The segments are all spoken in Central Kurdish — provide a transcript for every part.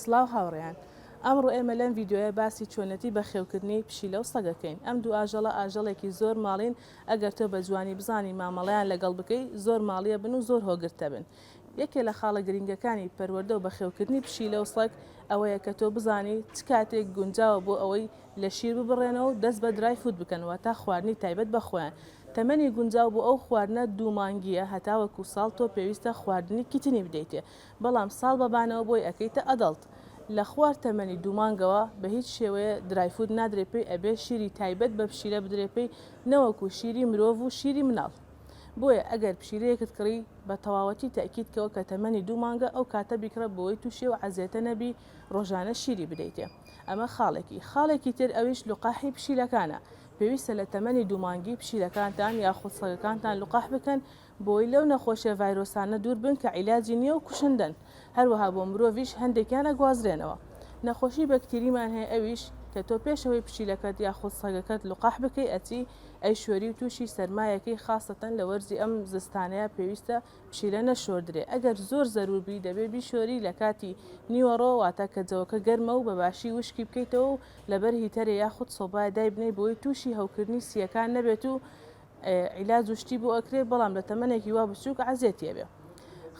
سڵاو هاوڕێیان ئەمڕۆ ئێمە لەم ڤیدیۆیە باسی چۆنێتی بەخێوکردنی پشیلە و سەگەکەین ئەم دوو ئاژەڵە ئاژەڵێکی زۆر ماڵین ئەگەر تۆ بە جوانی بزانی مامەڵەیان لەگەڵ بکەی زۆر ماڵیە بن و زۆر هۆگرتە بن یەکێ لە خاڵە گرنگەکانی پەروەردە و بەخێوکردنی پشیلە و سەگ ئەوەیە کە تۆ بزانی چ کاتێک گونجاوە بۆ ئەوەی لە شیر ببڕێنەوە و دەست بە dry food بکەن واتا خواردنی تایبەت بە خۆیان تەمەنی گونجاو بۆ ئەو خواردنە دوو مانگییە هەتاوەکو ساڵ تۆ پێویستە خواردنی kitten ی بدەیتێ بەڵام ساڵ بە بانەوە بۆی ئەکەیتە adult لە خوار تەمەنی دوو مانگەوە بە هیچ شێوەیە dry food نادرێ پێی ئەبێ شیری تایبەت بە پشیلە بدرێ پێی نەوەکو شیری مرۆڤ و شیری مناڵ بۆیە ئەگەر پشیلەیەکت کڕی بە تەواوەتی تەئکید کەوە کە تەمەنی دوو مانگە ئەو کاتە بیکڕە بۆی توشی ئەو عەزێتە نەبی ڕۆژانە شیری بدەیتێ ئەمە خاڵێکی خاڵێکی تر ئەویش لوقاحی پشیلەکانە پێویستە لە تەمەنی دوو مانگی پشیلەکانتان یاخود سەگەکانتان لوقاح بکەن بۆی لەو نەخۆشیە ڤایرۆسانە دوور بن کە عیلاجی نیە و کوشندەن هەروەها بۆ مرۆڤیش هەندێکیان ئەگوازرێنەوە نەخۆشی بەکتیریمان هەیە ئەویش کە تۆ پێش ئەوەی پشیلەکەت یاخود سەگەکەت لوقاح بکەی ئەچی ئەیشۆری و توشی سەرمایەکەی خاسەتەن لە وەرزی ئەم زستانەیا پێویستە پشیلە نەشۆردرێ ئەگەر زۆر زەرور بی دەبێ بیشۆری لە کاتی نیوەڕۆ واتە کە جەوەکە گەرمە و بە باشی وشکی بکەیتەوە و لەبەر heater ێ یاخود سۆبایە دایبنێی بۆی توشی هەوکردنی سییەکان نەبێت و عیلاج و شتی بۆ ئەکرێ بەڵام لە تەمەنێکی وا بچووک عەزێتی ئەبێ.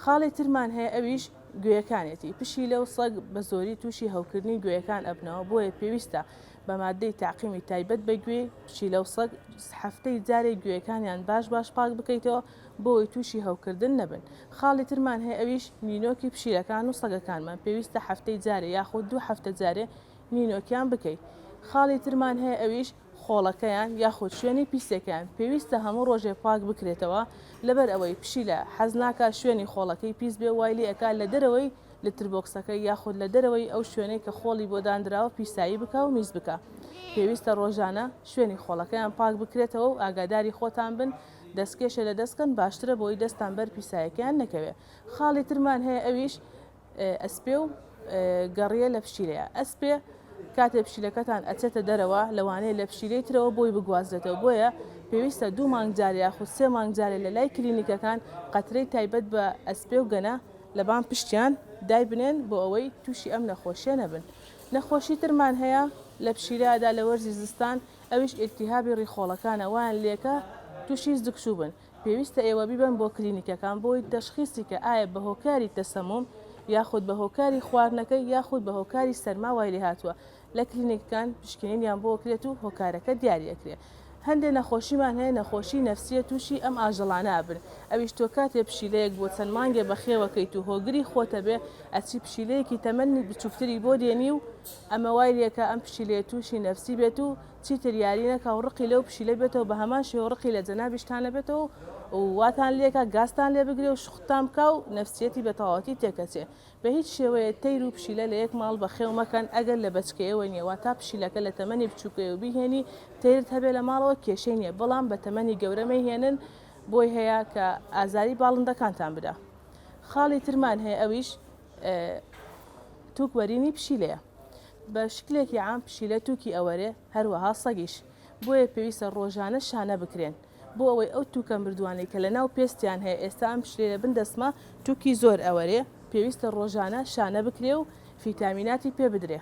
خاڵی ترمان هەیە ئەویش گوێیەکانێتی، پشیلە و سەگ بە زۆری تووشی هەوکردنی گوێیەکان ئەبنەوە بۆیە پێویستە بە ماددەی تەعقیمی تایبەت بە گوێی پشیلە و سەگ هەفتەی جارێک گوێیەکانیان باش باش پاک بکەیتەوە بۆی تووشی هەوکردن نەبن. خاڵی ترمان هەیە ئەویش نینۆکی پشیلەکان و سەگەکانمان پێویستە هەفتەی جارێ یاخود دوو هەفتە جارێ نینۆکیان بکەی. خاڵی ترمان هەیە ئەویش خۆڵەکەیان یاخود شوێنی پیسەکەیان پێویستە هەموو ڕۆژێ پاک بکرێتەوە لەبەر ئەوەی پشیلە حەز ناکات شوێنی خۆڵەکەی پیس بێ وای لێ ئەکا لە دەرەوەی litter box ەکەی یاخود لە دەرەوەی ئەو شوێنەی کە خۆڵی بۆ داندراوە پیسایی بکا و میز بکا پێویستە ڕۆژانە شوێنی خۆڵەکەیان پاک بکرێتەوە و ئاگاداری خۆتان بن دەستکێشە لە دەست کەن باشترە بۆی دەستان بەر پیسایەکەیان نەکەوێ خاڵی ترمان هەیە ئەویش ئەسپێ و گەڕیە لە پشیلەیە. ئەسپێ کاتێ پشیلەکەتان ئەچێتە دەرەوە لەوانەیە لە پشیلەی ترەوە بۆی بگوازرێتەوە بۆیە پێویستە دوو مانگ جارێ یاخود سێ مانگ جارێ لە لای کلینیکەکان قەترەی تایبەت بە ئەسپێ و گەنە لەبان پشتیان دایبنێن بۆ ئەوەی تووشی ئەم نەخۆشیە نەبن. نەخۆشی ترمان هەیە لە پشیلەدا لە وەرزی زستان ئەویش ئیلتیهابی ڕیخۆڵەکانە وایان لێکە تووشی زگچوو بن. پێویستە ئێوە بیبەن بۆ کلینیکەکان بۆی تەشخیسی کە ئایا بە هۆکاری تەسەموم یاخود بە هۆکاری خواردنەکەی یاخود بە هۆکاری سەرما وای لێهاتووە لە کلینیکەکان پشکنینیان بۆ ئەکرێت و هۆکارەکە دیاری ئەکرێ هەندێ نەخۆشیمان هەیە نەخۆشی نەفسیە تووشی ئەم ئاژەڵانە ئەبن ئەویش تۆ کاتێ پشیلەیەک بۆ چەند مانگێ بەخێوەکەیت و هۆگری خۆتە بێ ئەچی پشیلەیەکی تەمەنی بچووکتری بۆ دێنی و ئەمە وای لێکە ئەم پشیلەیە تووشی نەفسی بێت و چیتر یاری نەکا و ڕقی لەو پشیلە بێتەوە بە هەمان شێوە ڕقی لە جەنابیشتان نەبێتەوە و واتان لێکا گازتان لێ بگرێ و شوختتان بکا و نەفسیەتی بە تەواوەتی تێکەچێ بە هیچ شێوەیە تەیر و پشیلە لە یەک ماڵ بەخێو مەکەن ئەگەر لە بەچکەیەوە نیە واتا پشیلەکە لە تەمەنی بچوکەیەوە بیهێنی تەیرت هەبێ لە ماڵەوە کێشەی نیە بەڵام بە تەمەنی گەورە مەیهێنن بۆی هەیە کە ئازاری باڵندەکانتان بدا خاڵی ترمان هەیە ئەویش توک وەرینی پشیلەیە. بە شکلێکی عام پشیلە توکی ئەوەرێ، هەروەها سەگیش. بۆیە پێویستە ڕۆژانە شانە بکرێن. بۆ ئەوەی ئەو توکە مردووانەی کە لەناو پێستیان هەیە، ئێستا ئەم پشیلەی لە بن دەستمە توکی زۆر ئەوەرێ، پێویستە ڕۆژانە شانە بکرێ و فیتامیناتی پێ بدرێ.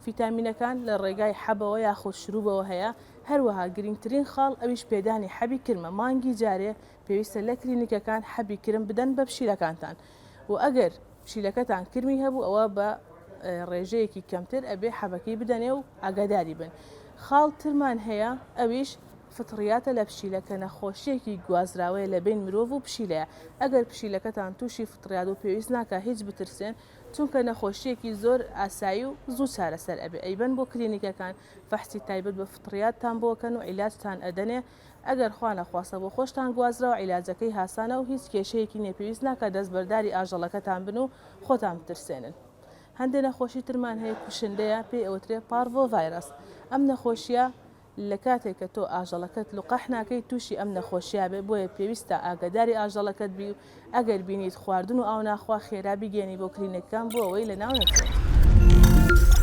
فیتامینەکان لە ڕێگای حەبەوە یاخود شروبەوە هەیە، هەروەها گرینگترین خاڵ ئەویش پێدانی حەبی کرمە، مانگی جارێ پێویستە لە کلینیکەکان حەبی کرم بدەن بە پشیلەکانتان و ئەگەر پشیلەکەتان کرمی هەبوو ئەوە بە ڕێژەیەکی کەمتر ئەبێ حەبەکەی بدەنێ و ئاگاداری بن. خاڵ ترمان هەیە ئەویش فطریاتە لە پشیلە کە نەخۆشیەکی گوازراوەیە لە بەین مرۆڤ و پشیلەیە ئەگەر پشیلەکەتان تووشی فطریات بوو پێویست ناکا هیچ بترسێن چونکە نەخۆشیەکی زۆر ئاسایی و زوو چارەسەر ئەبێ ئەیبەن بۆ کلینیکەکان فەحسی تایبەت بە فطریاتتان بۆ ئەکەن و عیلاجتان ئەدەنێ ئەگەر خوا نەخواستە بۆ خۆشتان گوازراوە عیلاجەکەی هاسانە و هیچ کێشەیەکی نیە پێویست ناکات دەستبەرداری ئاژەڵەکەتان بن و خۆتان بترسێنن. هەندێ نەخۆشی ترمان هەیە کوشندەیە پێی ئەوترێ پارڤۆ ڤایرەس ئەم نەخۆشیە لە کاتێک کە تۆ ئاژەڵەکەت لقاح ناکەی تووشی ئەم نەخۆشیە بێ بۆیە پێویستە ئاگاداری ئاژەڵەکەت بی و ئەگەر بینیت خواردن و ئاو ناخوا خێرا بیگەیەنی بۆ کلینیکەکان بۆ ئەوەی لەناو نەچێت.